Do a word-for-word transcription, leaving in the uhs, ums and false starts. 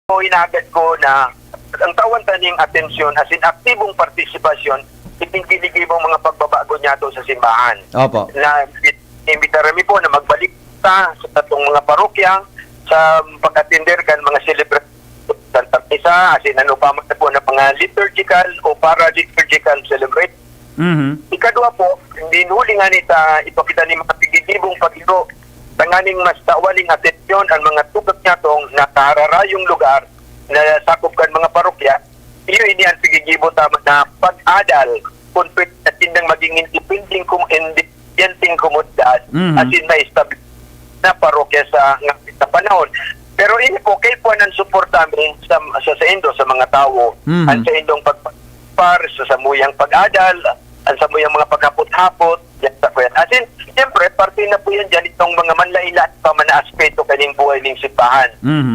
So, inagad ko na ang tawan taning atensyon, as in aktibong partisipasyon, iting ginigibong mga pagbabago niya to sa simbahan. Opo. Na imbitar mi po na magbalik ta sa atong mga parokya sa pag-atender kan mga celebration, Santa Misa, as in ano pa man po na mga liturgical o para-liturgical celebration. Mhm. Ikadua po, dinhuli nga ni ta ipakita ni mga pigidibong pagiro tanganing mas tawaling atensyon ang mga tugang niya tong nakararayong lugar na sakop kan mga parokya. Iyo ini ang pigigibo tama na pag-adal kung pwede na sindang maging independent kum independenteng komunidad Mhm. as in ma-establish na parokya sa ngapit na panahon. Pero ini po, kay puan ang suporta mi sa, sa saindo, sa mga tawo, Mhm. ang saindong pagpar sa samuyang pag-adal, ang samuyang mga paghapot-hapot, yan sa kuyan. As in, siyempre, parte na po yan dyan itong mga manlain-lain pa man na aspeto kaning buhay ning simbahan. Mhm.